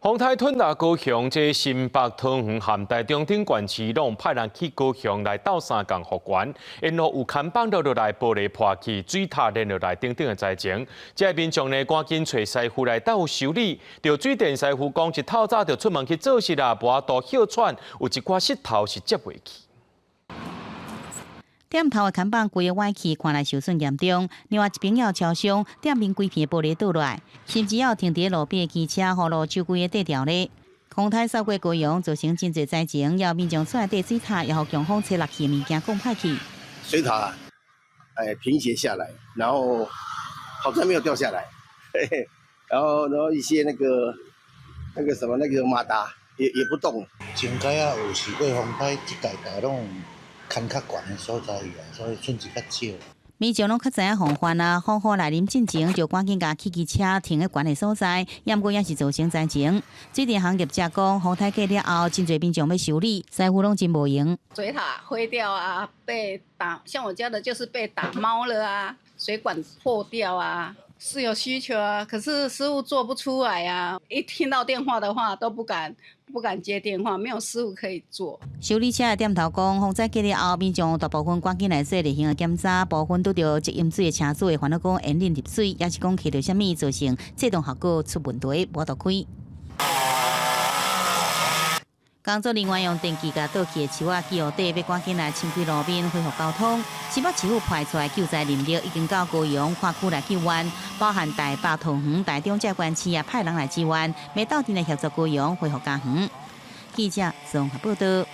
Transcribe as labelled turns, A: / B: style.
A: 風颱吞來高雄，這新北、桃園和台中等縣市攏派人去高雄來鬥相共復原，沿路有看板落落來，玻璃破去、水塔連落來等等的災情。這民眾呢，趕緊揣師傅來鬥修理。著水電師傅講，一透早就出門去做事啦，無法度歇喘，有一寡膝頭是接袂去。
B: 店頭的看板規个歪去，看來受損嚴重。另外一邊也有敲傷，店面規片玻璃倒落來，甚至也有停佇路邊的機車予路手規个硩掉咧。風颱掃過高雄，造成真濟災情，也有民眾出來硩水塔，也予強風吹落去，物件講歹去。
C: 水塔，哎，傾斜下來，然後好在沒有掉下來，然後一些那個什麼那個馬達也不動。
D: 前擺仔有試過風颱，一屆屆攏牽較懸的所在去啊，所以損失較少。
B: 民眾攏較知影防範啊，風雨來臨進前就趕緊共汽機車停佇懸的所在，毋過也是造成災情。水電行業者講，風颱過了後，真濟民眾欲修理，師傅攏真無閒。
E: 水塔毀掉啊，被打，像我家的就是被打貓了啊，水管破掉啊，是有需求啊，可是師傅做不出來啊，一聽到電話的話都不敢接電話，沒有師傅可以做。
B: 修理車的店頭講，風災過了後，民眾大部分趕緊來做例行的檢查，部分拄著積淹水的車主會煩惱講煙輪入水，抑是講騎著啥物造成制動效果出問題，無法度開。工作人員用電鋸共倒去的樹仔锯予短，欲趕緊來清開路面，恢復交通。新北市府派出來救災人力已經到高雄跨區來救援，包含台北、桃園、台中這縣市也派人來支援，欲鬥陣來協助高雄恢復家園。記者綜合報道。